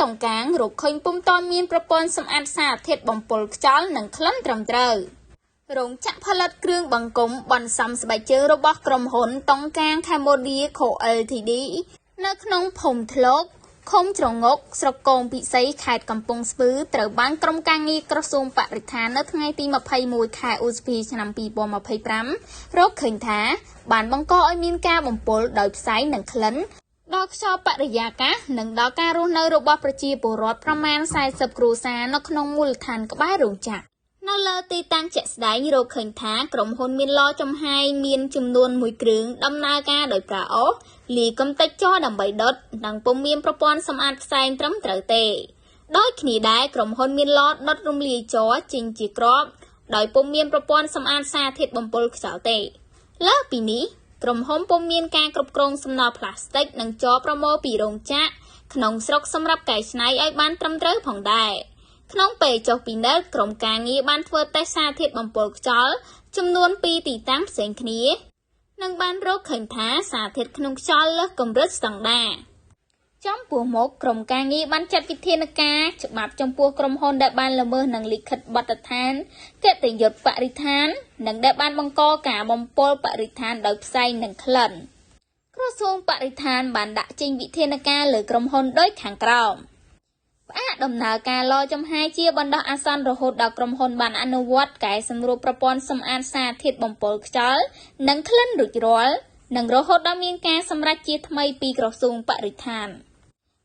តុងកាងរកឃើញពុំទាន់មានប្រព័ន្ធសម្អាតសារធាតុបំពុលខ្យល់និងក្លិនត្រឹមត្រូវ។ រោងចក្រផលិតគ្រឿងបង្គុំបន្សំស្បែកជើងរបស់ក្រុមហ៊ុនតុងកាង Cambodia Co Ltd នៅក្នុងភូមិធ្លក ឃុំជ្រងុក ស្រុកគងពិសី ខេត្តកំពង់ស្ពឺ ត្រូវបានក្រុមការងារក្រសួងបរិស្ថាននៅថ្ងៃទី21ខែឧសភាឆ្នាំ2025រកឃើញថា បានបង្កឲ្យមានការបំពុលដោយផ្សែងនិងក្លិនដល់ខ្យល់បរិយាកាសនិងដល់ការរស់នៅរបស់ប្រជាពលរដ្ឋប្រមាណ40គ្រួសារនៅក្នុងមូលដ្ឋានក្បែររោងចក្រ។ នៅលើទីតាំងជាក់ស្ដែងរកឃើញថាក្រុមហ៊ុនមានឡចំហាយមានចំនួនមួយគ្រឿងដំណើរការដោយប្រើអុសលាយកម្ទេចជ័រដើម្បីដុត និងពុំមានប្រព័ន្ធសម្អាតផ្សែងត្រឹមត្រូវទេ។ ដូចគ្នាដែរ ក្រុមហ៊ុនមានឡដុតរំលាយជ័រចេញជាគ្រាប់ដោយពុំមានប្រព័ន្ធសម្អាតសារធាតុបំពុលខ្យល់ទេ។ លើសពីនេះ ក្រុមហ៊ុនពុំមានការគ្រប់គ្រងសំណល់ប្លាស្ទិកនិងជ័រប្រមូលពីរោងចក្រក្នុងស្រុកសម្រាប់កែច្នៃឲ្យបានត្រឹមត្រូវផងដែរ។ ក្នុងពេលចុះពិនិត្យ ក្រុមការងារបានធ្វើតេស្តសារធាតុបំពុលខ្យល់ចំនួន2ទីតាំងផ្សេងគ្នា និងបានរកឃើញថាសារធាតុក្នុងខ្យល់លើសកម្រិតស្តង់ដារ។ ចំពោះមុខ ក្រុមការងារបានចាត់វិធានការច្បាប់ចំពោះក្រុមហ៊ុនដែលបានល្មើសនឹងលិខិតបទដ្ឋានគតិយុត្តបរិស្ថាន និងដែលបានបង្កការបំពុលបរិស្ថានដោយផ្សែងនិងក្លិន។ ក្រសួងបរិស្ថានបានដាក់ចេញវិធានការលើក្រុមហ៊ុនដូចខាងក្រោម ផ្អាកដំណើរការឡចំហាយជាបណ្ដោះអាសន្នរហូតដល់ក្រុមហ៊ុនបានអនុវត្តកែសម្រួលប្រព័ន្ធសម្អាតសារធាតុបំពុលខ្យល់និងក្លិនរួចរាល់ និងរហូតដល់មានការសម្រេចជាថ្មីពីក្រសួងបរិស្ថាន។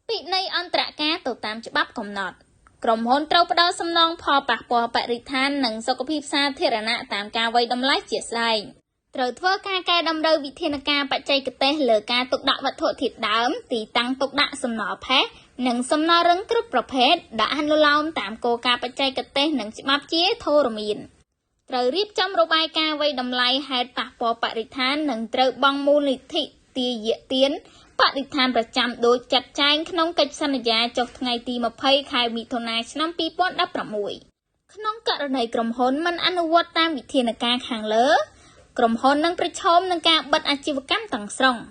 ពិន័យអន្តរការទៅតាមច្បាប់កំណត់ ក្រុមហ៊ុនត្រូវផ្ដល់សំណងផលប៉ះពាល់បរិស្ថាននិងសុខភាពសាធារណៈតាមការវាយតម្លៃជាក់ស្ដែង ត្រូវធ្វើការកែតម្រូវវិធានការបច្ចេកទេសលើការទុកដាក់វត្ថុធាតុដើម ទីតាំងទុកដាក់សំណល់ផេះ និងសំណល់រឹងគ្រប់ប្រភេទ ដាក់អនុលោមតាមគោលការណ៍បច្ចេកទេសនិងច្បាប់ជាធរមាន ត្រូវរៀបចំរបាយការណ៍វាយតម្លៃហេតុប៉ះពាល់បរិស្ថាន និងត្រូវបង់មូលនិធិទាយទានបរិស្ថានប្រចាំដូចចាត់ចែងក្នុងកិច្ចសន្យាចុះថ្ងៃទី20ខែមិថុនាឆ្នាំ2016។ ក្នុងករណីក្រុមហ៊ុនមិនអនុវត្តតាមវិធានការខាងលើ ក្រុមហ៊ុននឹងប្រឈមនឹងការបិទអាជីវកម្មទាំងស្រុង។